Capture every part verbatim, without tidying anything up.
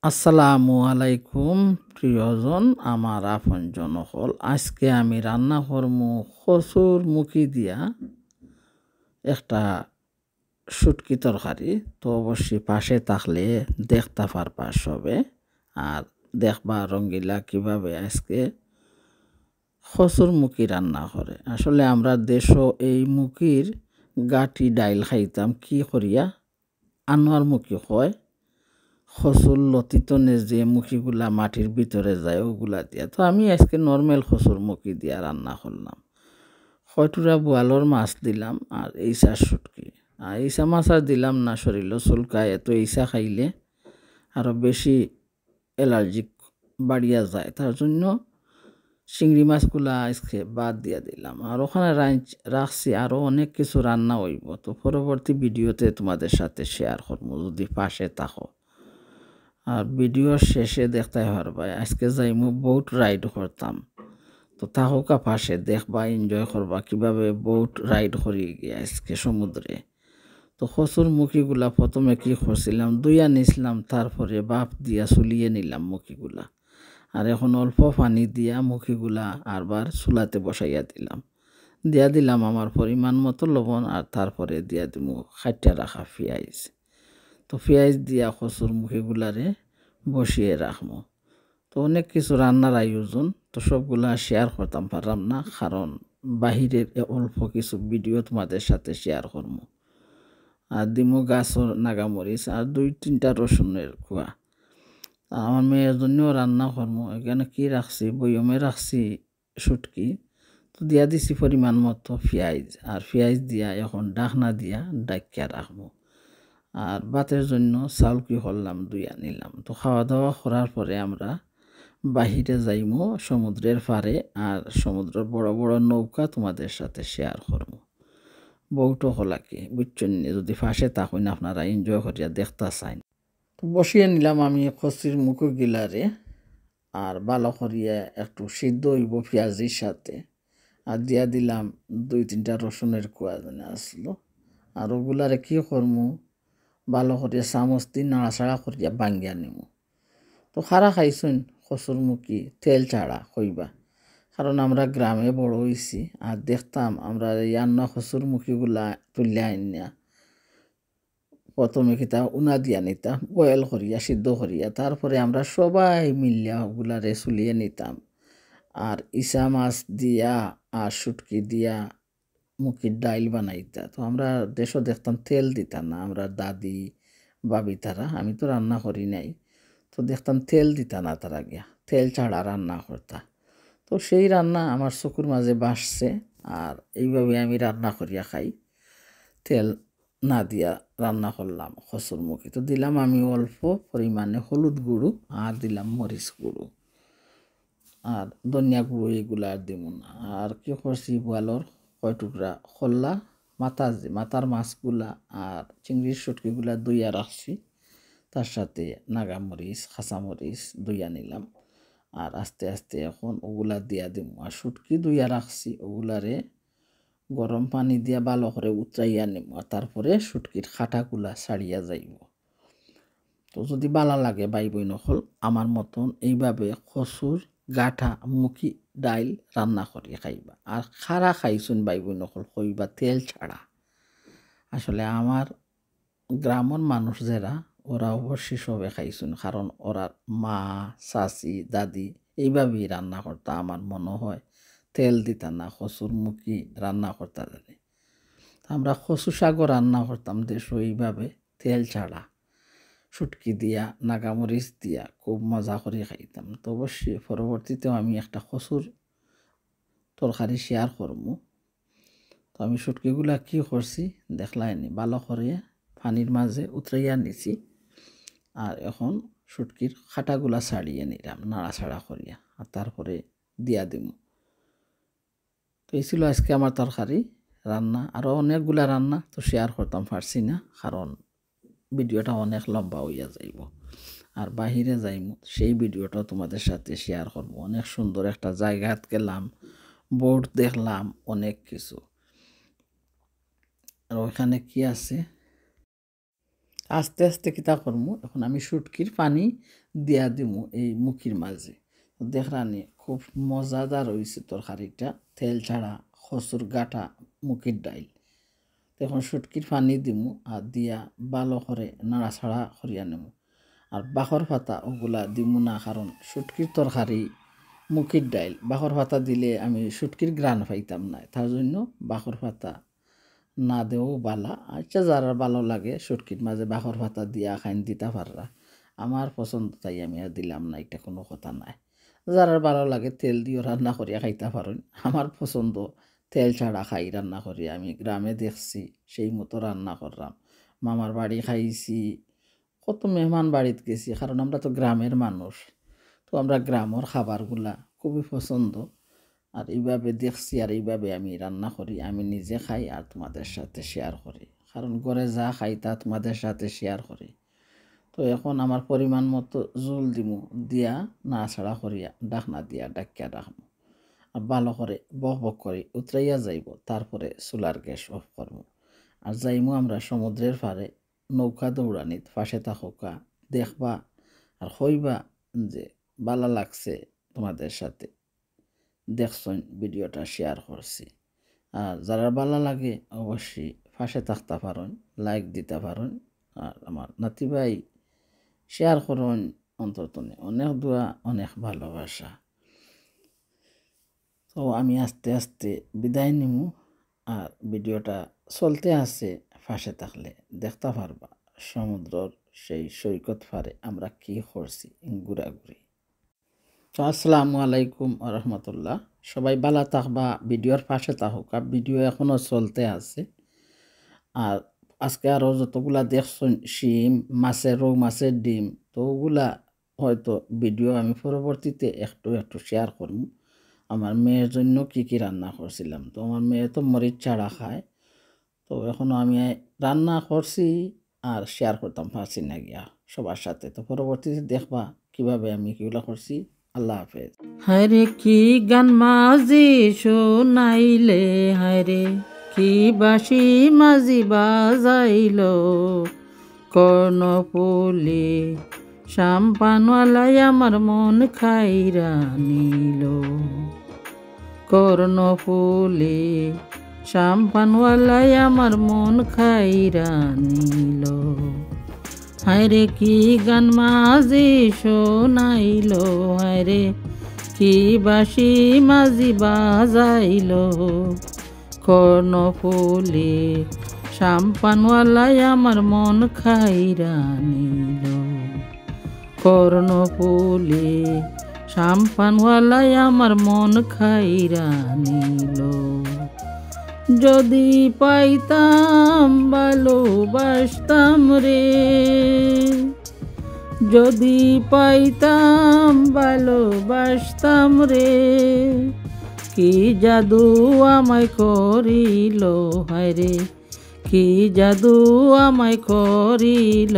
আসসালামু আলাইকুম প্রিয়জন, আমার আপনজন অকল। আজকে আমি রান্না করমু কচুর মুখি দিয়া একটা শুটকি তরকারি। তো অবশ্যই পাশে থাকলে দেখতা পারবা সবে, আর দেখবা রঙ্গিলা কিভাবে আজকে কচুর মুখি রান্না করে। আসলে আমরা দেশো এই মুখির গাটি ডাইল খাইতাম কি করিয়া, আনোয়ার মুখি কয়, কচুর লতি তনে যে মুখিগুলা মাটির ভিতরে যায়, ওগুলা দিয়া। তো আমি আজকে নরমাল কচুর মুখি দিয়া রান্না করলাম। কয়টুরা বোয়ালর মাছ দিলাম আর ইছা শুটকি। আর ইছা মাছ আর দিলাম না, শরীরও চুলকায়, এত ইছা খাইলে আরও বেশি অ্যালার্জিক বাড়িয়া যায়, তার জন্য চিংড়ি মাছগুলা আজকে বাদ দিয়া দিলাম। আর ওখানে রাইন-, রাখছি আরও অনেক কিছু রান্না অইবো, তো পরবর্তী ভিডিওতে তোমাদের সাথে শেয়ার করমু, যদি পাশে থাকো। আর ভিডিওর শেষে দেখতায় পারবায়, আজকে যাইমু বোট রাইড করতাম। তো থাকউক্কা পাশে, দেখবা, এনজয় করবা কিভাবে বোট রাইড করি গিয়া আজকে সমুদ্রে। তো কচুর মুখিগুলা প্রথমে কি করছিলাম, ধুইয়া নিছলাম, তারপরে বাফ দিয়া চুলিয়ে নিলাম মুখিগুলা। আর এখন অল্প পানি দিয়া মুখিগুলা আরবার চুলাতে বসাইয়া দিলাম। দিয়া দিলাম আমার পরিমাণ মতো লবণ, আর তারপরে দিয়া দিমু কাটিয়া রাখা পিয়াইজ। তো পিয়াইজ দিয়া কচুর মুখিগুলারে বসিয়ে রাখমু। তো অনেক কিছু রান্নার আয়োজন, তো সবগুলা শেয়ার করতাম পারলাম না, কারণ বাহিরের এ অল্প কিছু ভিডিও তোমাদের সাথে শেয়ার করমু। আর দিমু গাছর নাগামরিচ আর দুই তিনটা রসুনের কুয়া। আর আমার মেয়ের জন্য রান্না করমু। এখানে কি রাখছি, বয়মে রাখছি শুটকি। তো দিয়া দিছি পরিমাণ মতো পিয়াইজ, আর পিয়াইজ দিয়া এখন ঢাকনা দিয়া ঢাকিয়া রাখমু। আর ভাতের জন্য চাউল কি করলাম, ধুইয়া নিলাম। তো খাওয়া দাওয়া করার পরে আমরা বাহিরে যাইমু সমুদ্রের পাড়ে, আর সমুদ্রের বড় বড় নৌকা তোমাদের সাথে শেয়ার করমু। বোট অকল আর কি, বুঝছইন নি? যদি পাশে থাকইন, আপনারা এনজয় করিয়া দেখতা চাইন। তো বসিয়ে নিলাম আমি কচুর মুখিগুলারে, আর ভালো করিয়া একটু সিদ্ধ অইবো পিয়াজির সাথে। আর দিয়া দিলাম দুই তিনটা রসুনের কুয়া যেন আসলো। আর ওগুলারে কি করমু, ভালো করিয়া চামচ দি নাড়াচাড়া করিয়া ভাঙ্গিয়া নিমু। তো কারা খাইছইন কচুর মুখি তেল ছাড়া কইবা, কারণ আমরা গ্রামে বড় অইছি। আর দেখতাম আমরা এই আন্না কচুর মুখিগুলা তুলিয়া আইন্না প্রথমে কিতা উনা দিয়া নিতাম, বয়েল করিয়া, সিদ্ধ করিয়া, তারপরে আমরা সবাই মিলিয়া ওগুলারে চুলিয়ে নিতাম। আর ইছা মাছ দিয়া আর শুটকি দিয়া মুখির ডাইল বানাইতা। তো আমরা দেশো দেখতাম তেল দিতা না, আমরা দাদি, ভাবি তারা, আমি তো রান্না করি নাই। তো দেখতাম তেল দিতা না তারা গিয়া, তেল ছাড়া রান্না করতা। তো সেই রান্না আমার চকুর মাঝে ভাসছে, আর এইভাবে আমি রান্না করিয়া খাই। তেল না দিয়া রান্না করলাম কচুর মুখি। তো দিলাম আমি অল্প পরিমাণে হলুদ গুঁড়ো, আর দিলাম মরিচ গুঁড়ো, আর ধনিয়া গুঁড়ো, এইগুলা আর দিমু না। আর কি করছি, বোয়ালর কয় টুকরা করলা, মাথা যে, মাথার মাছগুলা আর চিংড়ির শুটকিগুলা ধুইয়া রাখছি, তার সাথে নাগামরিচ, কাঁচামরিচ ধুইয়া নিলাম। আর আস্তে আস্তে এখন ওগুলা দিয়া দিমু। আর শুটকি ধুইয়া রাখছি, ওগুলারে গরম পানি দিয়া ভালো করে উতরাইয়া নিমু, আর তারপরে শুটকির কাঁটাগুলা ছাড়িয়া যাইবো। তো যদি ভালা লাগে ভাই বইন অকল, আমার মতন এইভাবে কচুর গাটা মুখি ডাইল রান্না করি খাইবা। আর কারা খাইছইন ভাই বইন অকল কইবা তেল ছাড়া। আসলে আমার গ্রামর মানুষ যেরা, ওরা অবশ্যই সবে খাইছইন, কারণ ওরার মা, চাচি, দাদি এইভাবেই রান্না করতা। আমার মনে হয় তেল দিতা না, কচুর মুখি রান্না করতা জানি। তা আমরা কচু শাকও রান্না করতাম দেশো এইভাবে তেল ছাড়া, শুটকি দিয়া, নাগামরিচ দিয়া খুব মজা করি খাইতাম। তো অবশ্যই পরবর্তীতেও আমি একটা কচুর তরকারি শেয়ার করমু। তো আমি শুটকিগুলা কি করছি দেখলায়নি, ভালো করে পানির মাঝে উতরাইয়া নিছি। আর এখন শুটকির কাঁটাগুলা ছাড়িয়ে নিলাম নাড়াচাড়া করিয়া, আর তারপরে দিয়া দিমু। তো এই ছিল আজকে আমার তরকারি রান্না। আরও অনেকগুলা রান্না তো শেয়ার করতাম পারছি না, কারণ ভিডিওটা অনেক লম্বা অইয়া যাইবো। আর বাহিরে যাইমু, সেই ভিডিওটাও তোমাদের সাথে শেয়ার করমু। অনেক সুন্দর একটা জাগাত গেলাম, বোট দেখলাম, অনেক কিছু। আর ওইখানে কি আছে, আস্তে আস্তে কিতা করমু, এখন আমি শুটকির পানি দিয়া দিমু এই মুখির মাঝে। তো দেখরানি খুব মজাদার অইছে তরকারিটা, তেল ছাড়া, কচুর গাটা মুখির ডাইল। তো এখন শুটকির পানি দিমু আর দিয়া ভালো করে নাড়াচাড়া করিয়া নিমু। আর বাখর পাতা ওগুলা দিমু না, কারণ শুটকির তরকারি মুখির ডাইল, বাখর পাতা দিলে আমি শুটকির ঘ্রাণ পাইতাম না, তার জন্য বাখর পাতা না দেও বালা। আচ্ছা, যারার ভালো লাগে শুটকির মাঝে বাখর পাতা দিয়া খাইন দিতা পাররা, আমার পছন্দ তাই আমি আর দিলাম না, এটা কোনো কথা নাই। যারার ভালো লাগে তেল দিও রান্না করিয়া খাইতা পারইন, আমার পছন্দ তেল ছাড়া খাই রান্না করি। আমি গ্রামে দেখছি, সেই মতো রান্না করলাম, মামার বাড়ি খাইছি, কত মেহমান বাড়িত গেছি, কারণ আমরা তো গ্রামের মানুষ, তো আমরা গ্রামর খাবারগুলা খুবই পছন্দ। আর এইভাবে দেখছি আর এইভাবে আমি রান্না করি, আমি নিজে খাই আর তোমাদের সাথে শেয়ার করি, কারণ ঘরে যা খাই তা তোমাদের সাথে শেয়ার করি। তো এখন আমার পরিমাণ মতো জল দিমু, দিয়া নাড়াচাড়া করিয়া ঢাকনা দিয়া ঢাকিয়া রাখমু। আর ভালো করে বক বক করি উতরাইয়া যাইব, তারপরে চুলার গ্যাস অফ করমু। আর যাইমু আমরা সমুদ্রের পাড়ে নৌকা দৌড়ানিত, পাশে থাকউক্কা, দেখবা আর কইবা যে বালা লাগছে তোমাদের সাথে, দেখছইন ভিডিওটা শেয়ার করছি। আর যারার বালা লাগে অবশ্যই পাশে থাকতা পারইন, লাইক দিতা পারইন। আর আমার নাতি ভাই শেয়ার করইন অন্তর তনে। অনেক দোয়া, অনেক ভালোবাসা। তো আমি আস্তে আস্তে বিদায় নিমু। আর ভিডিওটা চলতে আছে, পাশে থাকলে দেখতা পারবা সমুদ্রর সেই সৈকত পাড়ে আমরা কি করছি ঘুরাঘুরি। তো আসসালামু আলাইকুম ওয়া রাহমাতুল্লাহ। সবাই বালা থাকবা, ভিডিওর পাশে থাকউক্কা, ভিডিও এখনো চলতে আছে। আর আজকে আরও যতগুলা দেখছইন শিম, মাছের, রউ মাছের ডিম, তো ওগুলা হয়তো ভিডিও আমি পরবর্তীতে একটু একটু শেয়ার করমু। আমার মেয়ের জন্য কি কি রান্না করছিলাম, তো আমার মেয়ে তো মরিচ ছাড়া খায়, তো এখনো আমি রান্না করছি আর শেয়ার করতাম পারছি না গিয়া সবার সাথে। তো পরবর্তীতে দেখবা কিভাবে আমি কিগুলা করছি। আল্লাহ হাফেজ। হায়রে কি গান মাঝি শুনাইলে, হায়রে কি বাঁশি মাঝি বাজাইলো, কর্ণফুলি শ্যামপানওয়ালায় আমার মন খাইরা নিল। কর্ণফুলি শ্যামপানওয়ালায় আমার মন খাইরা নিল। হায়রে কি গান মাঝি শুনাইলো, হায়রে কি বাঁশি মাঝি বাজাইলো। কর্ণফুলি শ্যামপানওয়ালায় আমার মন খাইরা নিল। কর্ণফুলি শ্যামপানওয়ালায় আমার মন খাইরা নিল। যদি পাইতাম ভালোবাসতাম রে, যদি পাইতাম ভালোবাসতাম রে, কি জাদু আমায় করিল, হায়রে কি জাদু আমায় করিল।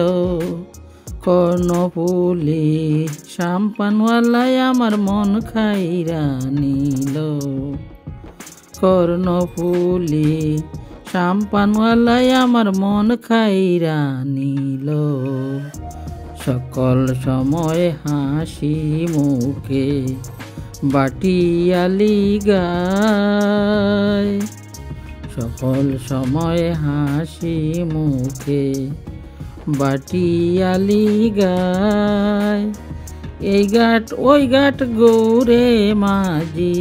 কর্ণফুলি শ্যামপানওয়ালায় আমার মন খাইরা নিল। কর্ণফুলি শ্যামপানওয়ালায় আমার মন খাইরা নিল। সকল সময় হাসি মুখে বাটিয়ালি গায়, সকল সময় হাসি মুখে বাটিয়ালি গায়। এই ঘাট ওই ঘাট ঘুরে মাঝি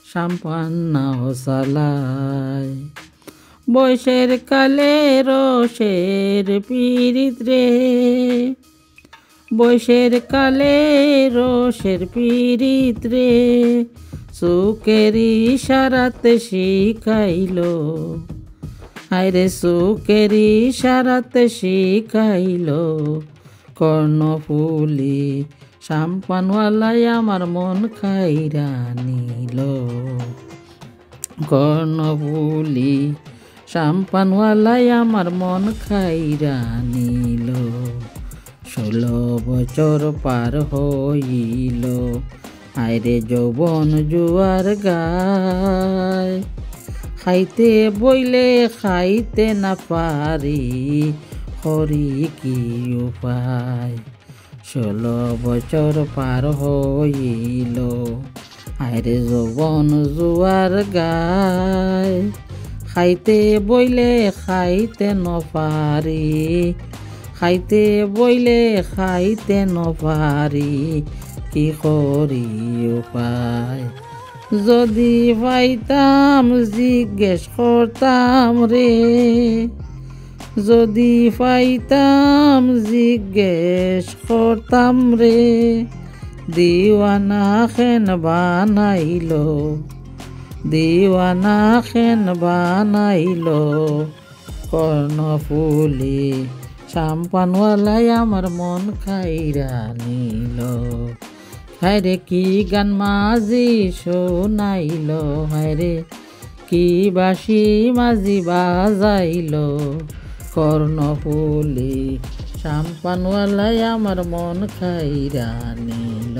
শ্যামপান নাও চালায়। বয়সের কালে রসের পিরিত রে, বয়সের কালে রসের পিরিত রে, চোখের ইশারাতে শিখাইল। হায়রে চোখের ইশারাতে শিখাইল। কর্ণফুলি শ্যামপানওয়ালায় আমার মন খাইরা নিল। কর্ণফুলি শ্যামপানওয়ালায় আমার মন খাইরা নিল। ষোলো বছর পার হইল, হায়রে যৌবন জুয়ার গায়। খাইতে বইলে খাইতে না পারি, করি কি উপায়। ষোলো বছর পার হইল, আরে যৌবন জুয়ার গায়। খাইতে বইলে খাইতে ন পারি, খাইতে বইলে খাইতে ন পারি, কি করি উপায়। যদি পাইতাম জিজ্ঞেস করতাম রে, যদি পাইতাম জিজ্ঞেস করতাম রে, দিওয়ানা কেন বানাইল, দিওয়ানা কেন বানাইল। কর্ণফুলি চাম্পানওয়ালায় আমার মন খাইরা নিল। হায়রে কি গান মাঝি শোনাইল, হায়রে কি বাঁশি মাঝি বাজাইল। কর্ণফুলি চাম্পানওয়ালায় আমার মন খাইরা নিল।